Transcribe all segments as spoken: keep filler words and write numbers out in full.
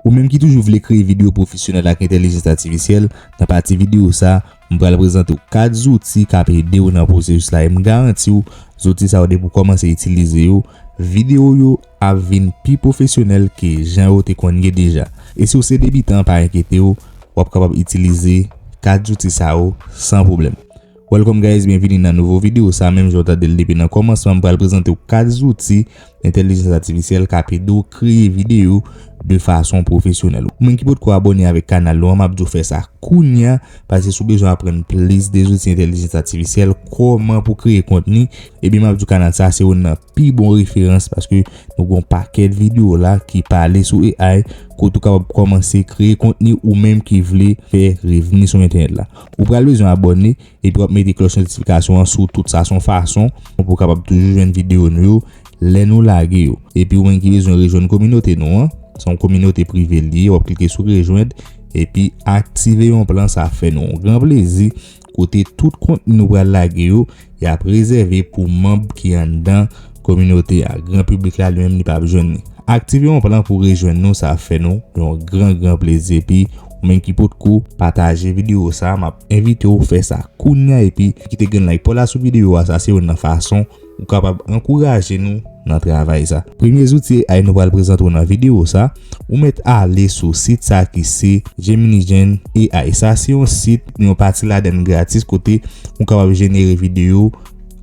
Ou menm ki toujou vle kreye videyo pwofesyonèl ak entèlijans atifisyèl, nan pati videyo sa, m pral prezante w kat zouti k ap ede w nan pwosesis la e m garanti w, zouti sa yo depi w kòmanse itilize yo, videyo w yo ap vin pi pwofesyonèl ke jan yo te konn ye deja. E si w se debitan, pa enkyete w, w ap kapab itilize kat zouti sa yo san pwoblèm. Welcome guys, byenvini nan nouvo videyo sa. Menm jan w tande l depi nan kòmansman, m pral prezante w kat zouti entèlijans atifisyèl k ap ede w kreye videyo de fason pwofesyonèl. Ou menm ki potko abòne avèk kanal nou an, m ap di w fè sa kounya, paske si w bezwen aprann plis de zouti entèlijans atifisyèl, kòman pou kreye kontni, ebyen m ap di w kanal sa se youn nan pi bon referans, paske nou gen yon pakèt videyo la ki pale sou A I, kote w kapab kòmanse kreye kontni ou menm ki vle fè revni sou entènèt la. Ou pral bezwen abòne, epi w ap mete klòch notifikasyon an sou tout sa, se yon fason pou w kapab toujou jwenn videyo nou yo lè nou lage yo. Epi ou menm ki bezwen rejwenn kominote nou an, se yon kominote prive li ye, w ap klike sou rejwenn, epi aktive yon plan, sa fè nou yon gran plezi, kote tout kontni nou pral lage yo, y ap rezève pou manm ki anndan kominote a. Gran piblik la li menm li p ap jwenn li. Aktive yon plan pou rejwenn nou, sa ap fè nou yon gran, gran plezi. Epi, ou menm ki potko pataje videyo sa, m ap envite w fè sa kounya epi kite grenn like pa w la sou videyo a. Sa se youn nan fason ou kapab ankouraje nou nan travay sa. Premye zouti A I nou pral prezante w nan videyo sa, ou mèt ale sou sit sa ki se Gemini Gen A I. Sa se yon sit, yon pati ladan l gratis kote ou kapab jenere videyo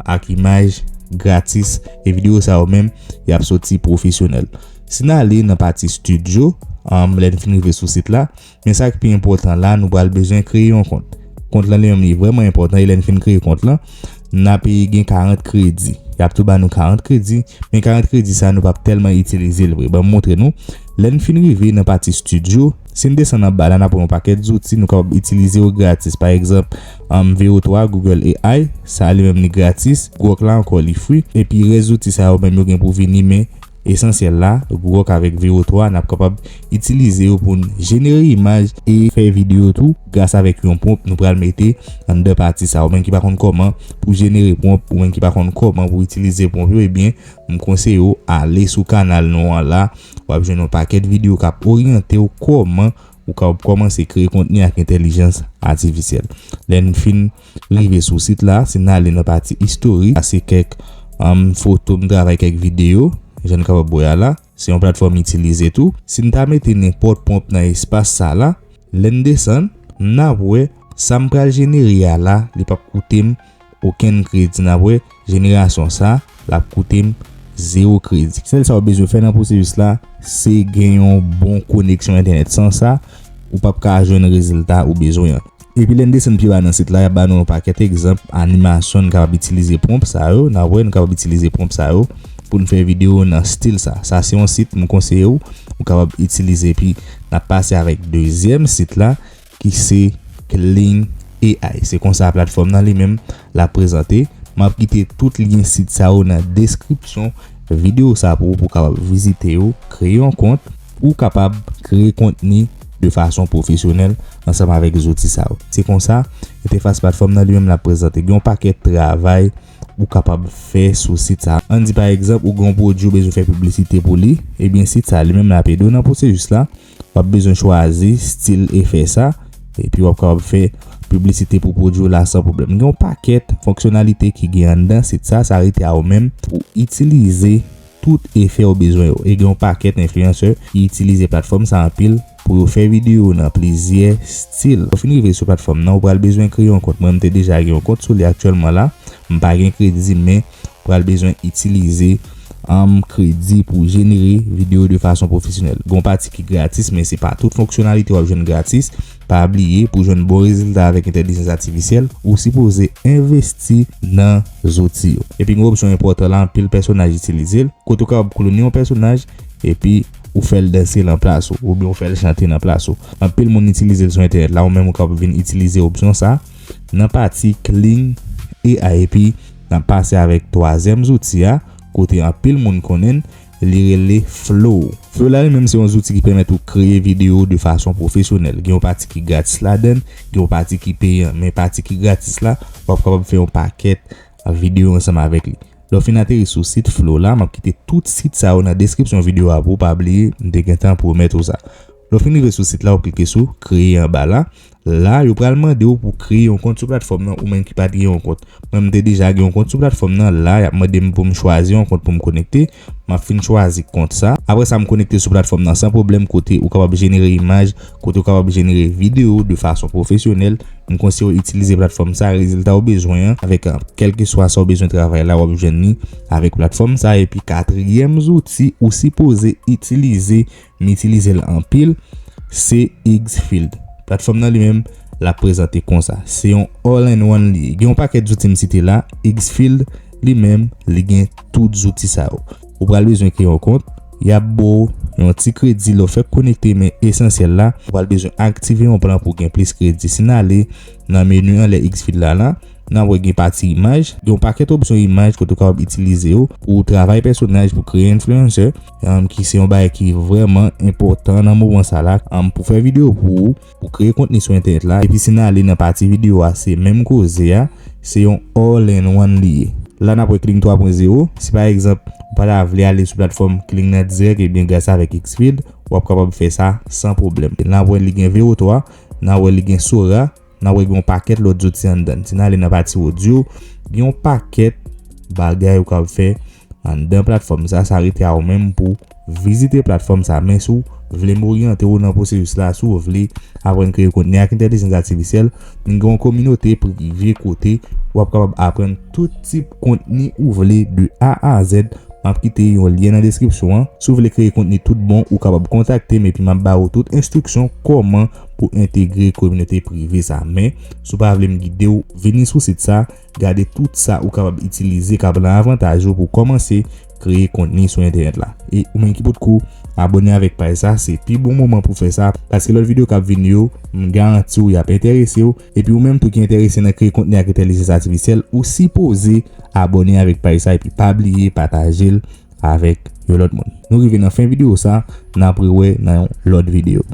ak imaj gratis, e videyo sa yo menm, y ap soti pwofesyonèl. Si n ale nan pati studio, um, lè n fin rive sou sit la, men sa ki pi enpòtan la, nou pral bezwen kreye yon kont. Kont lan li menm li vrèman enpòtan, e lè n fin kreye kont lan, n ap gen karant kredi. Y ap tou ba nou karant kredi, men karant kredi sa nou p ap tèlman itilize l vre. Ban m montre nou. Lè n fin rive nan pati studio, si n desann anba la, n ap wè yon pakèt zouti nou kapab itilize yo gratis. Pa egzanp, um, Veo twa, Google A I, sa li menm li gratis. Grok la ankò li free. Epi rès zouti sa yo menm yo gen pou vini, men esansyèl la, Grok avèk Veo twa, n ap kapab itilize yo pou n jenere imaj e fè videyo tou gras avèk yon pwonp nou pral mete anndan pati sa. Ou menm ki pa konn kòman pou jenere pwonp, ou menm ki pa konn kòman pou itilize pwonp yo, ebyen, m konseye w ale sou kanal nou an la. W ap jwenn yon pakèt videyo k ap oryante w kòman ou kapab kòmanse kreye kontni ak entèlijans atifisyèl. Lè n fin rive sou sit la, si n ale nan pati istori, sa se kèk, um, foto m travay, kèk videyo, jan n kapab wè a la. Se yon platfòm itilize tou. Si n ta mete nenpòt pwonp nan espas sa la, lè n desann, n ap wè sa m pral jenere a la, li p ap koute m okenn kredi. N ap wè jenerasyon sa, l ap koute m zewo kredi. Sèl sa w bezwen fè nan pwosesis la, se gen yon bon koneksyon entènèt. San sa, ou p ap ka jwenn rezilta ou bezwen an. Epi lè n desann pi ba nan sit la, y ap ba nou yon pakèt egzanp animasyon n kapab itilize pwonp sa yo. N ap wè n kapab itilize pwonp sa yo pou n fè videyo nan stil sa. Sa se yon sit m konseye w, ou kapab itilize. Epi n ap pase avèk dezyèm sit la, ki se Kling A I. Se konsa platfòm nan li menm l ap prezante. M ap kite tout lyen sit sa yo nan deskripsyon videyo sa pou ou, pou w kapab vizite yo, kreye yon kont, pou w kapab kreye kontni de fason pwofesyonèl ansanm avèk zouti sa yo. Se konsa, entèfas platfòm nan li menm l ap prezante. Gen yon pakèt travay ou kapab fè sou sit sa. Ann di pa egzanp, ou gen yon pwodui ou bezwen fè piblisite pou li, ebyen sit sa li menm l ap ede w nan pwosesis la. W ap bezwen chwazi stil efè sa, epi w ap kapab fè piblisite pou pwodui w la san pwoblèm. Gen yon pakèt fonksyonalite ki gen anndan sit sa, sa rete a ou menm pou itilize tout efè ou bezwen yo. E gen yon pakèt enfliyansè ki itilize platfòm sa anpil pou yo fè videyo nan plizyè stil. Lè w fin rive sou platfòm nan, ou pral bezwen kreye yon kont. Mwen, m te deja gen yon kont sou li aktyèlman la. M pa gen kredi, men pral bezwen itilize, um, kredi pou jenere videyo de fason pwofesyonèl. Gen yon pati ki gratis, men se pa tout fonksyonalite w ap jwenn gratis. Pa bliye, pou jwenn bon rezilta avèk entèlijans atifisyèl, ou sipoze envesti nan zouti yo. Epi gen yon opsyon enpòtan la, anpil pèsonaj itilize l, kote w kapab klone yon pèsonaj, epi ou fè l danse nan plas ou, oubyen ou fè l chante nan plas ou. Anpil moun itilize l sou entènèt la, ou menm ou kapab vin itilize opsyon sa nan pati Kling A I, epi n ap pase avèk twazyèm zouti a, kote anpil moun konnen l, li rele Flow. Flow la li menm se yon zouti ki pèmèt ou kreye videyo de fason pwofesyonèl. Gen yon pati ki gratis ladan l, gen yon pati ki peyan, men pati ki gratis la, w ap kapab fè yon pakèt videyo ansanm avèk li. Lè w fin ateri sou sit Flow la, m ap kite tout sit sa yo nan deskripsyon videyo a pou w pa bliye, m te gentan pwomèt ou sa. Lè w fin rive sou sit la, w ap klike sou kreye anba la. La, yo pral mande w pou w kreye yon kont sou platfòm nan, ou menm ki pa t gen yon kont. Mwen, m te deja gen yon kont sou platfòm nan. La, y ap mande m pou m chwazi yon kont pou m konekte. M ap fin chwazi kont sa. Apre sa, m konekte sou platfòm nan san pwoblèm, kote ou kapab jenere imaj, kote ou kapab jenere videyo de fason pwofesyonèl. M konseye w itilize platfòm sa, rezilta w bezwen an, avèk, euh, kèlkeswa sa w bezwen travay la, w ap jwenn li avèk platfòm sa. Epi katriyèm zouti ou sipoze itilize, m itilize l anpil, se Xfield. Platfòm nan li menm, l ap prezante konsa. Se yon all-in-one li ye. Gen yon pakèt zouti m site la, Xfield li menm, li gen tout zouti sa yo. Ou pral bezwen kreye yon kont, y ap ba w yon ti kredi lè w fèk konekte, men esansyèl la, ou pral bezwen aktive yon plan pou w gen plis kredi. Si n ale nan meni anlè Xfield la, la, n ap wè gen pati imaj, gen yon pakèt opsyon imaj kote w kapab itilize yo pou travay pèsonaj, pou kreye influencer, um, ki se yon bagay ki vrèman enpòtan nan moman sa la, um, pou fè videyo pou ou, pou kreye kontni sou entènèt la. Epi si n ale nan pati videyo a, se menm koze a, se yon all-in-one li ye. La n ap wè Kling twa pwen zewo. Si pa egzanp, ou pa ta vle ale sou platfòm Kling nan dirèk, ebyen gras avèk Xfield, w ap kapab fè sa san pwoblèm. N ap wè li gen V O twa, n ap wè li gen Sora, n ap wè gen yon pakèt lòt zouti anndan. Si n ale nan pati odyo, gen yon pakèt bagay ou kapab fè anndan platfòm sa, sa rete a ou menm pou vizite platfòm sa. Men si w vle m oryante w nan pwosesis la, si w vle aprann kreye kontni ak entèlijans atifisyèl, m gen yon kominote prive kote w ap kapab aprann tout tip kontni ou vle de A a Z. M ap kite yon lyen nan deskripsyon an. Si w vle kreye kontni tout bon, ou kapab kontakte m epi m ap ba ou tout enstriksyon kòman pou entegre kominote prive sa. Men, si w pa vle m gide w, vini sou sit sa, gade tout sa ou kapab itilize k ap nan avantaj ou pou kòmanse kreye kontni sou entènèt la. E ou menm ki potko abòne avèk paj sa, se pi bon moman pou fè sa, paske lòt videyo k ap vini yo, m garanti w y ap enterese w. Epi ou menm tou ki enterese nan kreye kontni ak entèlijans atifisyèl, ou sipoze abòne avèk paj sa epi pa bliye pataje l avèk yon lòt moun. Nou rive nan fen videyo sa, n ap rewè nan yon lòt videyo.